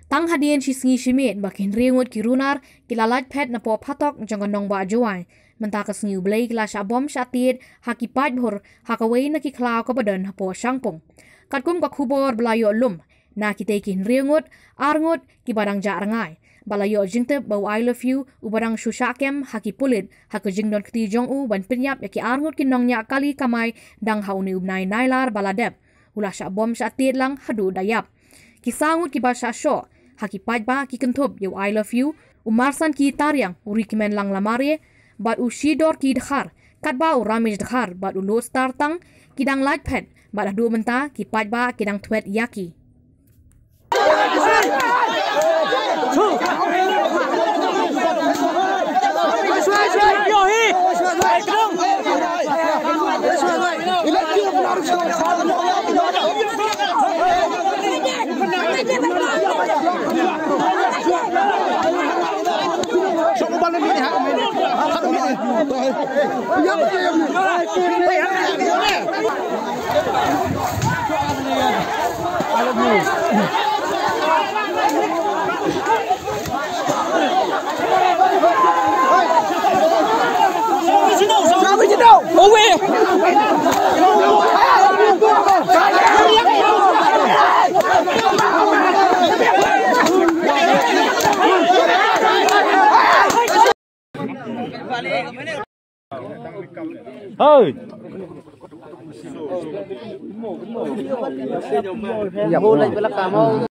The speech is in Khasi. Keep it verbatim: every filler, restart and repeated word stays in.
Tang hadien shi sngi shi miet ba ki hynriew ngut ki runar ki la lait phet napoh phatok jong ka nongbah Jowai. Mynta ka sngi U Blei ki la shah bom shah tied ha ki paidbah ha kawei na ki khlaw kaba don hapoh Shangpung. Katkum ka khubor ba la ïoh lum na kitei ki hynriew ngut, ar ngut kiba dang jah rngai, ba la ïoh jingtip ba u I Love You uba dang shu shah kem ha ki pulit ha ka jingdon kti jong u ban pynïap ïa ki ar ngut ki nongñiah kali kamai dang ha une u bnai Nailar ba la dep, u la shah bom shah tied lang haduh da ïap. Ki saw ngut kiba shah shoh ha ki paidbah ki kynthup ïa u I Love You, u Marsanki Tariang, u Rikmenlang Lamare bad u Shidorki Dkhar, katba u Ramesh Dkhar bad u Lodestar Tang ki dang lait phet bad haduh mynta ki paidbah ki dang thwet ïa ki. Hey!